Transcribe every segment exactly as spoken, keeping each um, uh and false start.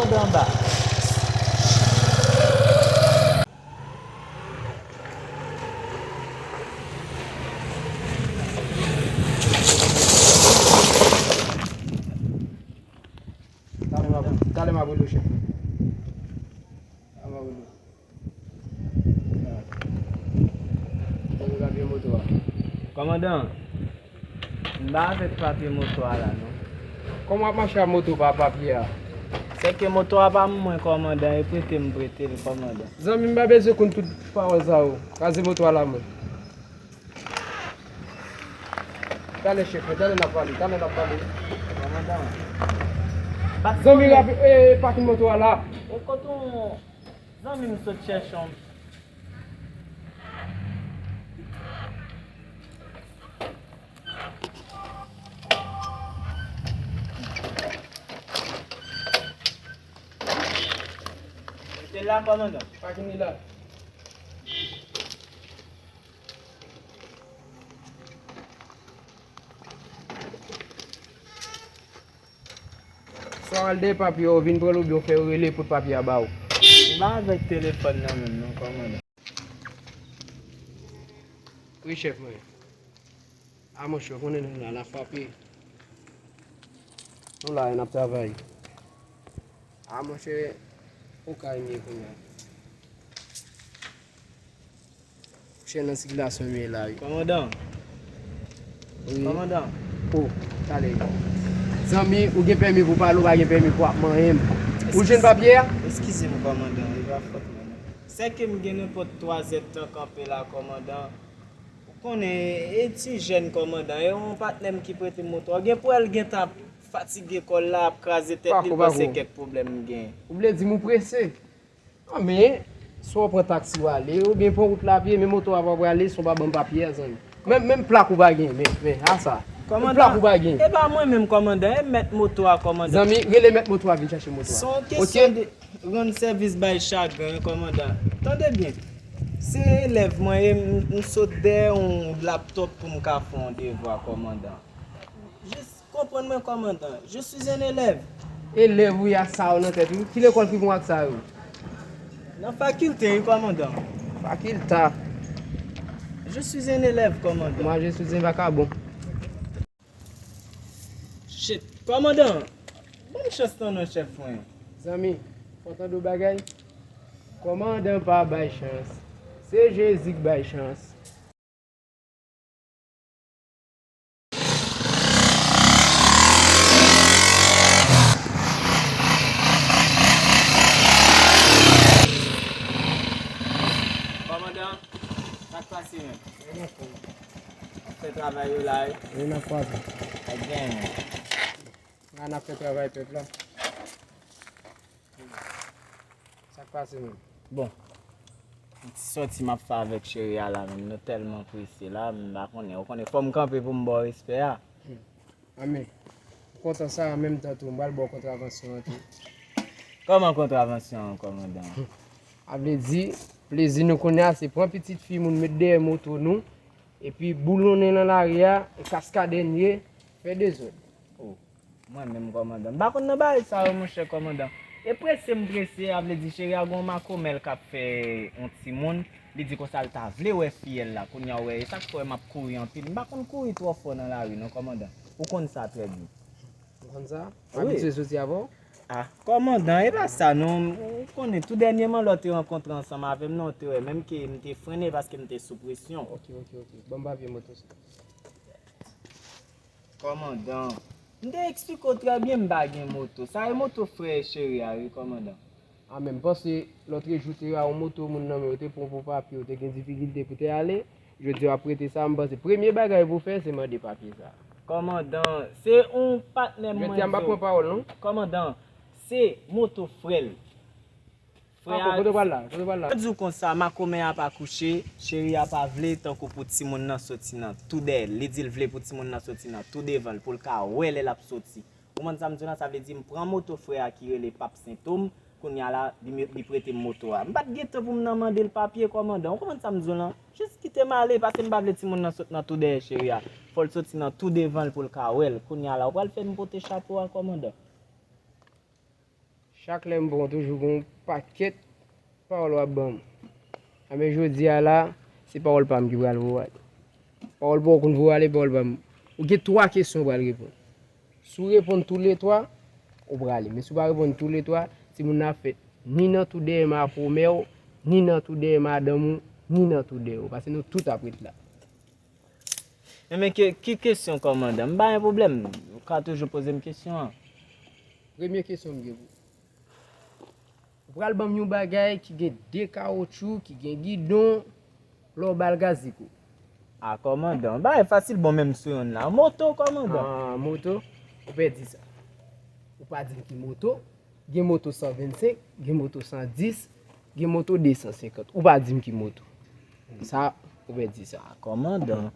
Anba, anba. Talè m ap, talè m ap rele w, chèf. Talè m ap rele w. Fò nou gade moto a. Kòmandan, m pa avèk papye moto a la, non. Kòman w ap mache ak moto pa papye a? Sèke moto a pa mwen, kòmandan, e prete m prete l, kòmandan. Zanmi, m pa bezwen konn tout pawòl sa yo. Kraze moto a la, mwen. Talè, chèf, talè n ap pale, talè n ap pale. Kòmandan. Zanmi, rapi-, e, pakin moto a la. E kote yon zanmi m sot chèche yon. Rete la, kòmandan. Pakin li la. Swa w al dèyè papye a, w vin pran l oubyen w fè yo rele pote papye a ba w. M pa avèk telefòn nan menm non, kòmandan. Wi, chèf mwen. A monchè, w konnen nou la, n ap frape. Nou la, n ap travay. A monchè, ou ka enye kounye a. Chèn nan sikilasyon m ye la, wi. Kòmandan. Wi. Kòmandan. O, talè. Zanmi, ou gen pèmi pou pale, ou pa gen pèmi pou ap manyen m. Ou jwenn papye a? Eskize m, kòmandan, e pa fòt mwen, non. Sèke m gen nenpòt twa zèdtan kanpe la, kòmandan. Ou konnen, e ti jèn, kòmandan, e yon patnè m ki prete m moto a. Gen pou wè l gentan ap fatige kò l la, ap kraze tèt li, l panse kèk pwoblèm m gen. Ou vle di m ou prese? Non, men, swa w pran taksi w ale, oubyen pran wout la pye, men moto a pa prale, si w pa ban m papye a, zanmi. Menm, menm plak ou pa gen, men, men, a sa. Menm plak ou pa gen. E pa mwen menm, kòmandan, e mèt moto a, kòmandan. Zanmi, rele mèt moto a vin chache moto a. Se yon kesyon de rann sèvis bay chagren, kòmandan. Tande byen. Se elèv mwen ye, m, m sot dèyè yon laptòp pou m ka fè yon devwa, kòmandan. Jis Konprann mwen, kòmandan. Je suis un élève. Elèv ou ye a, sa yo nan tèt ou? Ki lekòl ki bon ak sa yo? Nan fakilte, wi, kòmandan. Faculté. Je suis un élève, kòmandan. Moi, je suis un vagabond. Shit, kòmandan. Ban m chans lan non, chèf mwen. Zanmi, fò w tande yon bagay. Kòmandan pa bay chans. Se Jezi k bay chans. Kòmandan, sa k pase menm? Ap fè travay yo la, wi. Wi, n ap kwaze. Ak gen. N ap fè travay pèp la. Sa k pase menm? Bon, yon ti sòti m ap fè avèk cheri a la menm, nou tèlman prese la, m pa konnen, ou konnen fò m kanpe pou m ba w respè a. Hmm. Anmè, m kontan sa, an menm tan tou, m pral ba w kontravansyon an tou. Kòman kontravansyon an, kòmandan? Hmm. A vle di, plezi nou kounye a, se pran pitit fi moun met dèyè moto nou, epi boulonnen nan lari a, e kaskadè n ye, fè dezòd. Oh. Mwen menm, kòmandan, m pa konn nan bagay sa yo, monchè kòmandan. E prese m prese, a vle di cheri a gon makomè l k ap fè yon timoun. Li di konsa l ta vle wè fiyèl la. Kounye a w wè, e sa k fè w wè m ap kouri anpil. M pa konn kouri twò fò nan lari non, kòmandan. Ou konn sa trè byen. Ou konn sa? Wi. Abitye soti avè w? Ah, kòmandan, e pa sa non. Ou konnen, tou dènyèman lè w te rankontre ansanm avè m nan, w te wè menm ke m te frennen paske m te sou presyon. Ok, ok, ok. Ban m papye moto sa. Kòmandan, m te eksplike w trè byen m pa gen moto. Sa e moto frè cheri a, wi, kòmandan. A, men m panse lòtrejou te a yon moto moun nan men w te pran pou papye, w te gen difikilte pou te ale. Jodi a w ap prete sa, m panse premye bagay pou w fè, se mande papye sa. Kòmandan, se yon patnè m mwen di w. Jodi a m p ap pran pawòl, non. Kòmandan, se moto frè l. Frè a, kote w pral la? Kote w pral la? Mwen di w konsa, makomè a pa kouche, cheri a pa vle, tankou pou timoun nan soti nan tou dèyè l. Li di l vle pou timoun nan soti nan tou devan l, pou l ka wè lè l ap soti. Ou konprann sa m di w la? Sa vle di m pran moto frè a ki rele Pap Sentòm, kounye a la, li, li prete m moto a. M pa t gen tan pou m nan mande l papye, kòmandan. Ou konprann sa m di w la? Jis kite m ale, paske m pa vle timoun nan sot nan tou dèyè cheri a. Fò l soti nan tou devan l pou l ka wè l. Kounye a la, ou pral fè m pote chapo a, kòmandan. Chak lè m pran w, toujou gen yon pakèt pawòl w ap ban m. Enben, jodi a la, se pawòl pa m ki pral voye w ale. Pawòl pa w konn voye w ale, pawòl pa m. Ou gen twa kesyon w pral reponn. Si w reponn toulètwa, ou prale. Men si w pa reponn toulètwa, timoun nan ap fèt ni nan twou dèyè makomè w, ni nan twou dèyè madanm ou, ni nan twou dèyè w. Paske nou tout ap ret la. Enben, ki, ki kesyon, kòmandan? M pa gen pwoblèm. Ou ka toujou poze m kesyon an. Premye kesyon m gen pou ou. Ou pral ban m yon bagay ki gen de kawotchou, ki gen gidon, lè w ba l gaz li kou. A, kòmandan, bagay fasil, bon, menm sou yonn la. Moto, kòmandan. Ah, moto, ou pèdi sa. Ou pa di m ki moto. Gen moto san vennsenk, gen moto san dis, gen moto de san senkant. Ou pa di m ki moto. Sa, ou pèdi sa. A, kòmandan.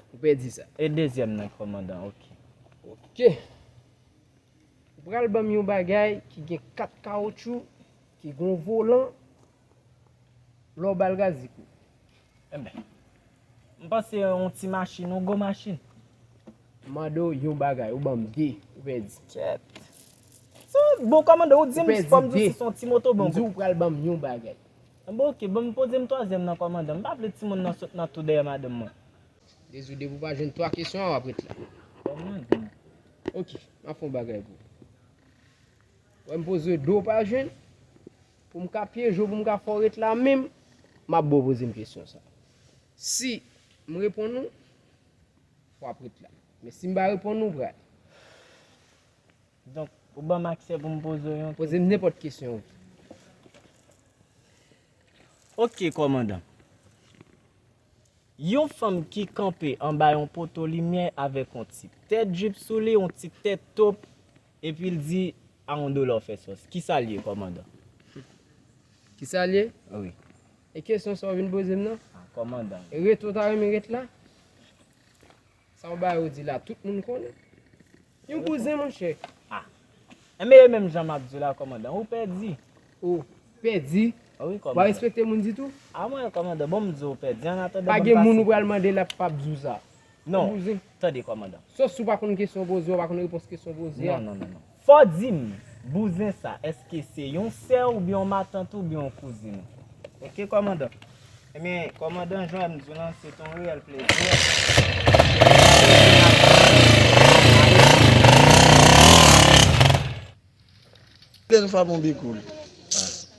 Ou pèdi sa. E dezyèm nan, kòmandan, ok. Ok. Ou pral ban m yon bagay ki gen kat kawotchou, ki gen yon volan, lè w ba l gaz li kou. Enben, m panse yon ti machin, yon gwo machin. M mande w yon bagay, ou ban m de, ou pèdi. Kèt. Bon, kòmandan, ou di m, fò m di w si se yon ti moto, bon. M di w pral ban m yon bagay. Bon, ok, bon, poze m twazyèm nan, kòmandan. M pa vle timoun nan sot nan twou dèyè madanm mwen. Dezou, depi w pa jwenn twa kesyon an, w ap ret la. Kòmandan. Ok, m ap fè yon bagay pou ou. Wè m poze w de, w pa jwenn. Pou m ka pyeje w, pou m ka fè w ret la menm, m ap ba w poze m kesyon sa. Si m reponn ou, w ap ret la. Men si m pa reponn ou, w prale. Donk, ou ban m aksè pou m poze w yon. Poze m nenpòt kesyon ou vle. Ok, kòmandan. Yon fanm ki kanpe anba yon poto limyè avèk yon ti tèt jip sou li, yon ti tèt top, epi l di, a yon dola w fè sòs. Kisa l ye, kòmandan? Kisa l ye? Wi. E kesyon sa w vin poze m nan? A, kòmandan. E ret ou ta renmen ret la? Sa w bay ou di la, tout moun konnen. Yon bouzen, monchè. A. Enben, e menm jan m ap di w la, kòmandan, ou pèdi. Ou pèdi? Wi, kòmandan. W pa respekte moun ditou? A mwen, kòmandan, bon, m di w pèdi. Annatandan, pa gen moun ou pral mande l ap p ap di w sa. Non. Tande, kòmandan. Sòs ou pa konn kesyon poze, ou pa konn repons kesyon poze a. Non, non, non, non. Fò w di m, bouzen sa, èske se yon sè w oubyen yon matant ou oubyen yon kouzin ou? Ok, kòmandan. Ebyen, kòmandan, jan m di w lan, se t on reyèl plezi. Lè nou fè bon bikoul.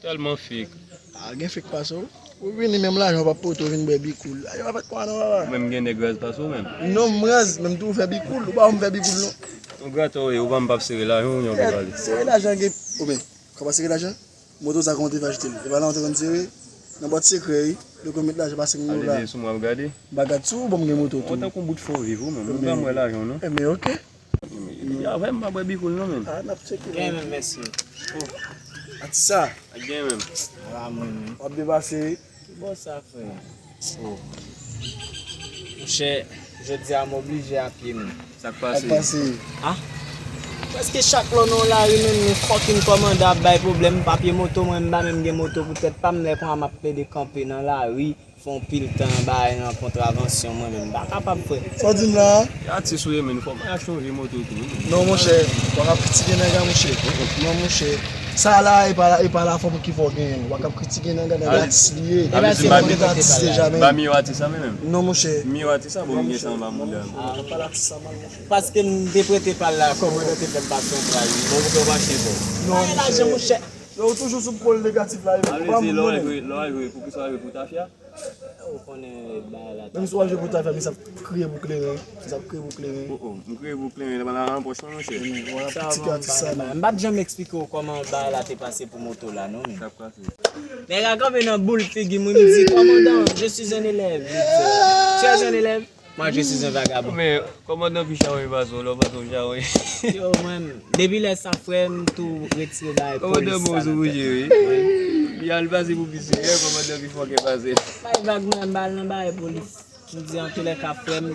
Tèlman fake. A, gen fake pase w. Ou vini menm lajan w p ap pote w vin bwè bikoul. A, yo pa fèt konsa non papa. Ou menm gen nèg raz pase w menm. Non, m raz, menm tou ou fè bikoul. Ou pa wè m fè bikoul non. Yon gratè w ye, ou pa m p ap sere lajan w, yon bagay. Sere lajan gen. Ou menm, kòman sere lajan? Moto sa kòman w te fè achte l? E pa la w te konn sere? Nan bwat sekrè wi. Yo konn met lajan pa senk mil dola. Ale sou mwen ap gade. M pa gad sou ou, bon m gen moto tou. Ou tankou bout fè w viv ou menm. Ou pa m wè lajan w non. Enben ok. Avè m pa bwè bikoul non menm. Ah, n ap tcheke. Gen menm, mèsi. Oh. Atis sa. Gen menm. Ala mwen menm. W ap depase wi. Ki bò sa frè? Oh. Monchè, jodi a m oblije a pye m. Sa k pase? Sa k pase? Ah. Prèske chak lè w nan yon lari menm, yon fòkin kòmandan ap bay pwoblèm. Papye moto mwen, m pa menm gen moto pou tèt pa m. Lè konsa m ap plede kanpe nan lari. Fè yon pil tan bagay nan kontravansyon mwen menm m pa kapab frè. Sa w di m la a? E atis ou ye menm, fò w bay achte yon vye moto tou wi. Non monchè, w ap kritike nèg la monchè. Non monchè. Sa la e pa e pa lafòm ki fè w genyen l. W ap kritike nèg la, nèg la atis li ye. Se yon mèt atis deja menm. Ba m yon atis la menm. Non monchè. M yon atis la bon m gen sa anba mouda m. Paske m te prete pa l la, kòmandan te fè m pase yon pral. Bon ou fè w mache bon. Non monchè. Yo toujou sou pwol negatif la yo. Ou pa moun konnen. Lè w al jwe, lè w al jwe, poukisa w al jwe pou tafya? Ou konnen bagay la. Menm si w al jwe pou tafya, misye ap kriye pou kleren. Misye ap kriye pou kleren. Oh oh, m kriye pou kleren, la nan pòch mwen monchè. Sa bon, m pa gen bagay. M pa t janm eksplike w kòman bagay la te pase pou moto la non men. Sa k pase? Nèg la kanpe nan boul figi m wi, m di kòmandan, je suis un élève. Li di, tu es un élève? Moi je suis un vagabond. Men kòmandan pi chawony pase w, lè w pase w chawony. Yo mwen, depi lè sa frè m tou retire bagay polis sa nan tèt mwen. Kòmandan bon sou bouje wi. Li al pase pou pi siryè, kòmandan pi fòkè pase l. Bay vag mwen, m ba l nan bagay polis. M di antoulèka frè m,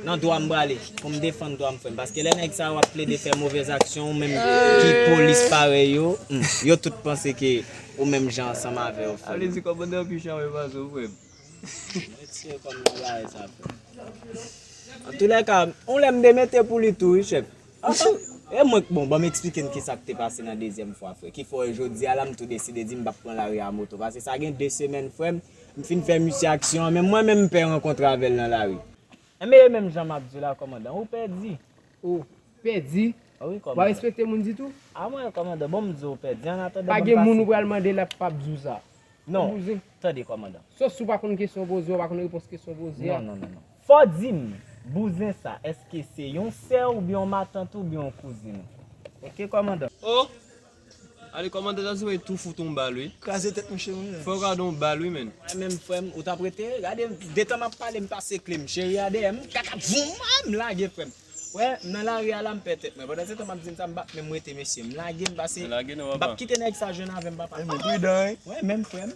nan dwa m prale pou m defann dwa m frè m. Paske lè nèg sa yo ap plede fè movèz aksyon, ou menm ki polis parèy yo, hmm, yo tout panse ke ou menm jan ansanm avè yo frè m. Sa vle di kòmandan pi chawony pase w frè m. Retire kò m nan bagay sa frè m. Antoulèka, yon lè m te mete pou li tou wi chèf. Anfen, E mwen, bon, ban m eksplike n kisa k te pase nan dezyèm fwa, frè. Ki fè w jodi a la, m tou deside di m p ap pran lari a moto. Paske sa gen de semèn, frè m, m fin fè misye aksyon an, men mwen menm m pè rankontre avè l nan lari. Enben, e menm jan m ap di w la, kòmandan, ou pèdi. Ou pèdi? Wi, kòmandan. Ou pa respekte moun ditou? A mwen, kòmandan, bon, m di w pèdi. An atandan, pa gen moun ou pral mande l ap p ap di w sa. Non, tande, kòmandan. Sòf si w pa konn kesyon w poze, w pa konn repons kesyon w poze a. Non, non, non, non. Fò w di m, bouzen sa, èske se yon sè w oubyen yon matant ou oubyen yon kouzin ou? Oke, kòmandan. O! Ale, kòmandan, ta se tou fout yon bal, wi. Kraze tèt mouche, wi. Fò w gade yon bal, wi, menn. Mwen menm, frè m, ou t ap rete? Gade, detan m ap pale, m pase kle m, cheri a dèyè m, kaka, voum, a, m lage, frè m. Wè, m nan lari a la, m pè tèt mwen. Pandan se tan m ap di n sa, m p ap menm rete, mesye. M lage, m pase. Lage non, papa. M p ap kite nèg sa jwenn avè m, papa. Mwen pridan, wi. Wè, menm frè m.